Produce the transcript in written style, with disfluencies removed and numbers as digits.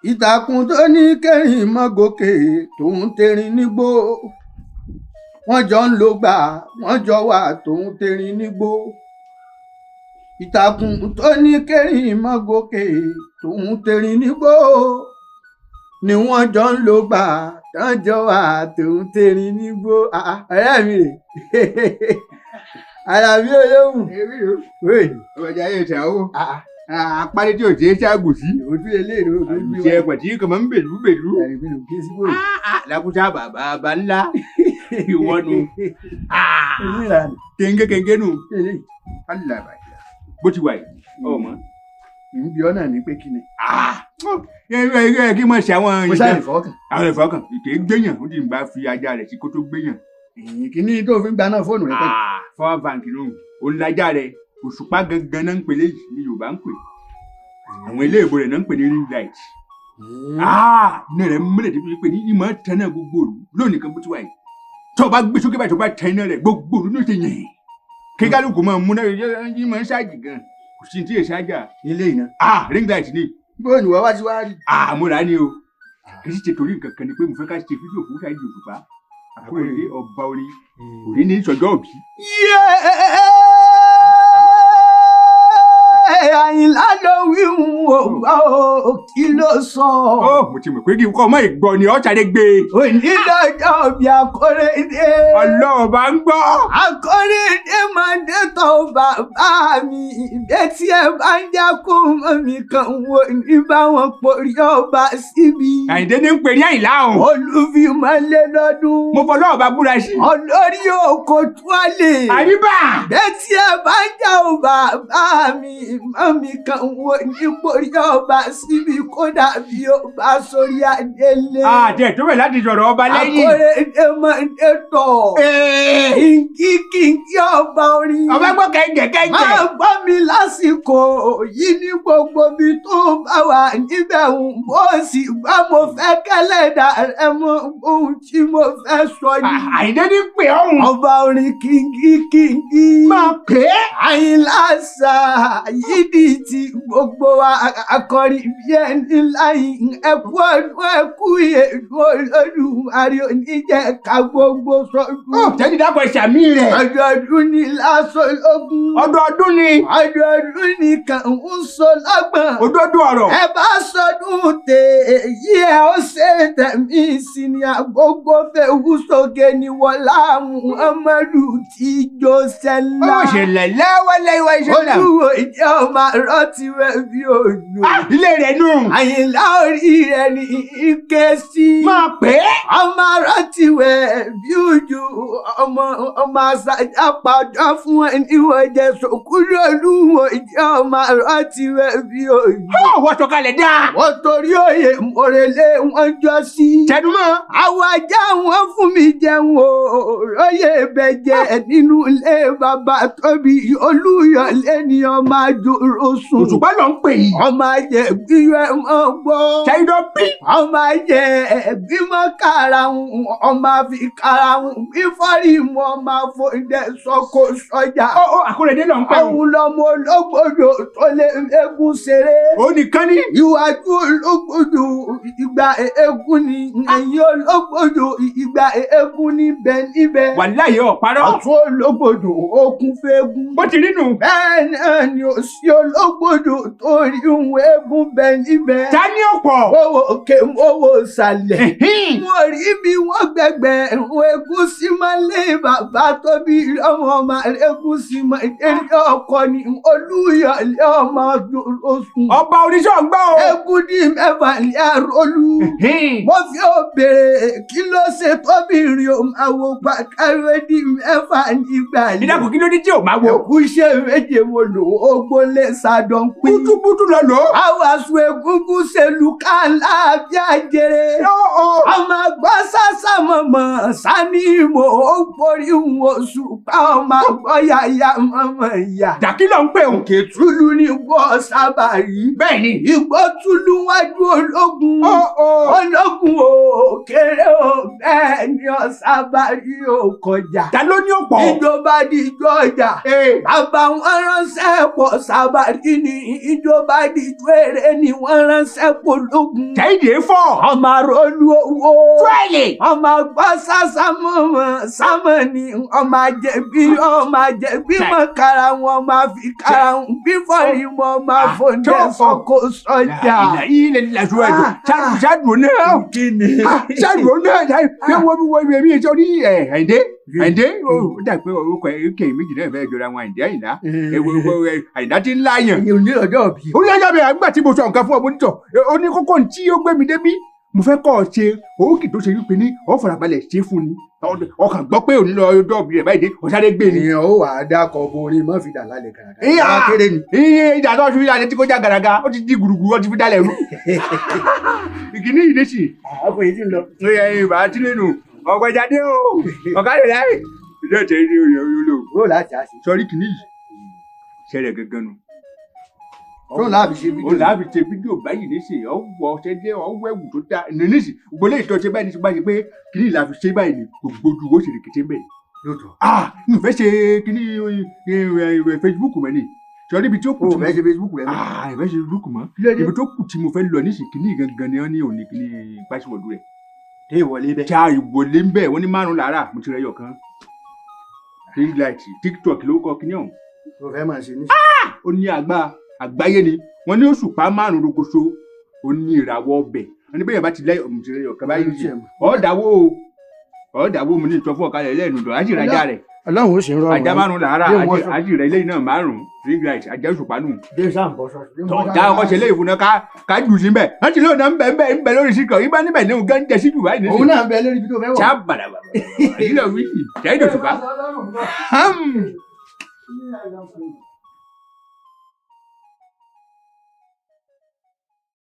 Ìtàkùn tó ní kẹrin mọ́ gòkè tòun tẹrin nígbó, wọ́n jọ ń lo gbà, wọ́n jọ wà tòun tẹrin nígbó. Ìtàkùn tó ní kẹrin mọ́ gòkè tòun tẹrin nígbó ni wọ́n jọ ń lo gbà, tán jọ wà tòun tẹrin nígbó. Ọ̀rẹ́ mi rè Àlàbí olóhùn. Wéè. Ọjà yẹn tẹ̀ ọ́. Apárí tí ò ṣe é ṣáàgùn sí. Ojú eléèrè ò tó gbé Àṣẹ pẹ̀tí kàn máa ń bèlú bèlú. Ẹ̀rìn mi ló ké sí bòrò. Lákútà bàbá bàbá ńlá. Ìwọ nu. Oníranù. Kéńgé kéńgé nù. Eléyìí. Alàbàjá. Bó ti wà yìí, ọmọ. Ń bí ọ́ náà ní pé kí ni. Ẹ kí n mọ̀ ṣe àwọn Mo ṣáà lè fọwọ́ kàn. Àwọn ìfọkàn. Ìké gbéyàn, ó ti ń bá fi ajá rẹ̀ sí kó tó gbéyàn. Kìíní tó fi ń gba náà fóònù rẹ kọ́. Power bank nù. Ó ń lajá rẹ̀. Òṣùpá gangan náà ń pè léyìí ní Yorùbá ń pè. Àwọn ilé ìbò rẹ̀ náà ń pè ní ring light. Iná rẹ̀ múlẹ̀ débi pé ní ìmọ̀ tẹ́nà gbogbo òru lónìí kan bó ti wà yìí. Tó o bá gbé sókè báyìí tó o bá tẹ iná rẹ̀ gbogbo òru ló ṣe yẹn. Kí kálukú máa múná yín máa ń ṣáàjì gan. Kò sí ní tí èsì àjà. Ilé iná. Ring light ni. Bóyá ìwọ wá sí wá rí. Mo rà á ní o. Kì í sì ṣe torí nǹkan kan ni pé mo fẹ́ ká ṣe fídíò fún Saheed Òṣùpá. Àkórèdé ọba orin òní ní ìṣọjọ́ òbí. Àyìnlá ló wí ń wò gbọ́ o, kí ló sọ? Ó mo ti mọ̀ pé kí n kọ́ ọmọ ìgbọ́ ni ọ́ sáré gbé. Òní lọ́jọ́ bí Akóredé. Ọlọ́run bá ń gbọ́. Akóredé máa dé tọ́ bàbá mi. Bẹ́tí ẹ bá ń já kó mọ́ mi kan wò ní báwọn porí ọba síbi. Àyìndé ní ń pè ní Àyìnlá o. Olúfimọ́lé lọ́dún. Mo fọlọ́ ọba búra sí. Olórí oko tuwálè. Àyíbá. Bẹ́tí ẹ bá ń já o bàbá mi, mọ́ mi kan wò ní porí ọba síbi kódà bí ó bá sórí adélé. Àti ẹ̀tọ́ bẹ̀ láti sọ̀rọ̀ ọba lẹ́yìn. Akóredé máa dé tọ̀. Kìnkì kìnkì ọba orin. Ọba gbọ́ kẹ́ńgẹ̀ kẹ́ńgẹ̀. Máa gbọ́ mi lásìkò yìí ní gbogbo ibi tó bá wà níbẹ̀ ń bó sì gbá mo fẹ́ kẹ́lẹ́dà rẹ mọ ohun tí mo fẹ́ sọ ni. Àyìndé ní pè ọ̀hún. Ọba orin kìnkì kìnkì. Máa pè é. Àyìnlá Saheed ti gbogbo wa akọrin bí ẹni láyìn ẹkú ọdún ẹkú èdè Olódùmarè oníjẹ ká gbogbo sọdún. Tẹ́jú dákọ̀ ìṣàmì rẹ̀. Ọdọọdún ni lásán lógún. Ọdọọdún ni. Ọdọọdún ni kàn ń sọ lọ́gbọ̀n. Òdodo ọ̀rọ̀. Ẹ bá sọdún tè èyí ẹ ó ṣe tẹ̀mí sí ni àgbógbó fẹ́ wúsọ̀gẹ̀ ni wọlá Muhammadu tí jó sẹ́lá. Ó ṣẹlẹ̀ lẹ́wọ́lẹ́ ìwà ìṣẹ̀lẹ̀. Olúwo ìjẹ́ ọmọ àrọ́ ti wẹ̀ bí òjò. Ilé rẹ̀ nù. Àyìnlá orí rẹ̀ ní ike sí. Máa pè é. Ọmọ àrọ́ ti wẹ̀ bí òjò. Ọmọ ọmọ àṣàjà pàjọ́ fún ẹni wọ́n jẹ sòkúrò. Olúwo ìjẹ́ ọmọ àrọ́ ti wẹ̀ bí òjò. Wọ́n sọ̀kalẹ̀ dáa. Wọ́n torí òye mòrèlé wọn jọ sí. Tẹnumọ́. Àwọn ajá wọn fún mi jẹun o. Róye bẹ̀jẹ̀ nínú ilé bàbá tóbi Olúyọ̀lé ni ọmọ àjòrò sùn. Òṣùpá ló ń pè yìí. Ọmọ ajẹ gbíyọ ẹ mọ gbọ́. Ṣáyidọ́ bí. Ọmọ ajẹ bímọ karahun ọmọ àfi karahun bífọ́rí mu ọmọ àfọ̀ǹdẹ sọkò sọjà. Ó Àkórèdé ló ń pè. Àwọn lọmọ ológbòdò tó lé eégún ṣeré. Ó nìkan ní. Iwájú ológbòdò ìgbà eégún ni ẹ̀yìn ológbòdò ìgbà eégún níbẹ̀ níbẹ̀. Wàláyé ọ̀parọ́. Ọ̀tún ológbòdò okùn fẹ́gún. Bó ti rí nù. Bẹ́ẹ̀ náà ni òsì ológbòdò tó rí ohun eégún bẹ níbẹ̀. Ta ni ọ̀pọ̀? Mowó òkè mowó ìsàlẹ̀. Mo rí bí wọ́n gbẹgbẹ́ ẹ̀rùn eégún sí mọ́lé bàbá tó bí ọmọ ọmọ eégún sí mọ́ eré ọkọ ni Olúyọ̀lé ọmọ oṣù. Ọba oníṣọ́ ń gbọ́ o. Eégún ní mẹ́fà ní àrólú. Mo fi ó béèrè kí ló ṣe tóbìnrin o máa wo pàkàwé ní mẹ́fà nígbà yìí. Ìdàkùn kí ló dé tí ò máa wo? Èkú ṣe méje mo lò ó gbólé sadọ̀n pín. Bútúbútú lọ lò ó. Àwọn aṣọ egúngún ṣe lù ká láàbí àjèrè. Ọmọ àgbọ̀ sásà mọ̀mọ́ sani mo ó borí wọn ṣùpá ọmọ àgbọ̀ yàyà mọ̀mọ́ ìyá. Dàkí ló ń pè o. Òkè túlù ní gbọ́ sábà yìí. Bẹ́ẹ̀ni. Igbó túlù níwájú ológun. Ológun ò kéré o, bẹ́ẹ̀ ni ọ̀sábàrí ò kọjá. Ta ló ní ọ̀pọ̀? Ìjọba díjọ ọjà. Bàbá wọn ránṣẹ́ pọ̀ sábàrí ni, ìjọba díjọ èrè ni wọ́n ránṣẹ́ pọ̀ lógun. Ṣáìdì fọ́. Ọmọ àròlù owó. Tíwẹ̀lì. Ọmọ àgbọ̀ sásámọ̀ sámọ̀ ni ọmọ àjẹbí, ọmọ àjẹbí mọ̀ kára wọn, ọmọ àfi kára wọn bí fọ́ọ̀rì mọ́, ọmọ àfọ̀ǹdẹ sọ́kò sọ́jà. Ilà ilẹ̀ làṣọ ẹ̀dùn ṣáàdùn náà. Kí ni? Ṣáàdùn náà ṣé wọ́n bí wọ́n bí ẹ̀mí sọ ní Àyìndé Àyìndé ó dà pé orúkọ ẹ̀kẹ́ méjì náà fẹ́ jọra wọn. Àyìndé, Àyìndá, Àyìndá ti ń láyàn. Ìyẹn ò ní ọjọ́ òbí. Ó ní ọjọ́ mi àgbà tí mo sọ nǹkan fún ọ, mo ní tọ̀ ó ní kókó tí ó gbé mi débí, mo fẹ́ kọ́ ọ ṣe òógì tó ṣe wípé ní ọ farabalẹ̀ ṣe fún ni. Ọkàn gbọ́ pé òní lọ ọjọ́ òbí rẹ̀ báyìí dé, ọ̀sáré gbé ni. Èèyàn ó wà á dákọ̀ borí mọ́ fi dà lálẹ́ gàràgà. Ìyá Wá kéré ni. Iye ìjà tó fi dalẹ̀ tí kò já gàràgà, ó ti di gbùrùgbùrù, ó ti fi dalẹ̀ rú. Ìkíní yìí léṣì. Àáfò yìí ti ń lọ. Ẹ ìbá tí lẹ́nu ọ̀gbẹ́jáde o, ọ̀kadì láì. Ìjọ ìtẹ̀ ní oyè olóò. Bó láti á sí. Sọrí kìíní yìí ṣẹlẹ̀ gangan nu. Tó láàbì ṣe fídíò. Ó láàbì ṣe fídíò báyìí nísìnyí, ọwọ́ ọṣẹ dé ọwọ́ ẹ̀wù tó dáa nísìnyí. Gbogbo eléyìí tó ṣe báyìí nísìnyí, báyìí pé kìíní la fi ṣe báyìí ni gbogbo ojú wo ṣe lè kété bẹ́ẹ̀. Lóòótọ́. Ah, n fẹ́ ṣe kìíní Facebook mọ́ ni. Sọrí ibi tí ó kù O tí ò fẹ́ ṣe Facebook rẹ mọ́. Ah, ìfẹ́ ṣe Facebook mọ́. Kí ló dé? Ibi tó kù tí mo fẹ́ lọ nísìnyí, kìíní gangan ni wọ́n ní òní kìíní password rẹ̀. Dé ìwọlé bẹ́ẹ̀. Ṣá ìwọlé ń bẹ̀, wọ́n ní 5 lára, mo ti rẹ̀ yọ̀ kan. Ring light TikTok ló kọ kìíní ọ̀hún. O fẹ́ máa ṣe ní. Ó ní àgbà àgbáyé ni wọ́n ní òṣùpá 5 rogoṣo, ó ní ìràwọ̀ ọbẹ̀, wọ́n ní bẹ́ẹ̀ bá ti lẹ́yọ̀, mo ti rẹ̀ yọ̀ kan báyìí nísìnyí. Ọ̀dàwó ọ̀dàwó mo ní ìtọ́ fún ọ̀kalẹ̀ lẹ́nu dọ̀ á sì rajà rẹ̀. Ọlọ́run ó sì ń rọrùn. Ajá 5 làárà Bí wọ́n sọ- á sì rẹ̀ eléyìí náà 5 ring light ajá òṣùpá nù. Dé sáà ń bọ́ sọ́ọ̀sì. Tọ́ tá ọkọ̀ ṣe léyìí fún náà ká jù sí mbẹ̀ wọ́n ti lóun náà ń bẹ̀ ń bẹ̀ ń bẹ̀ lórí síkọ̀ ibà níbẹ̀ ní ògá ń jẹ síjù báyìí Òun nísìnyí. náà ń bẹ lórí ibi tó fẹ́ wọ̀. Ṣá bàdàbàdà ìlọ wí ṣáìdì òṣùpá. Ham.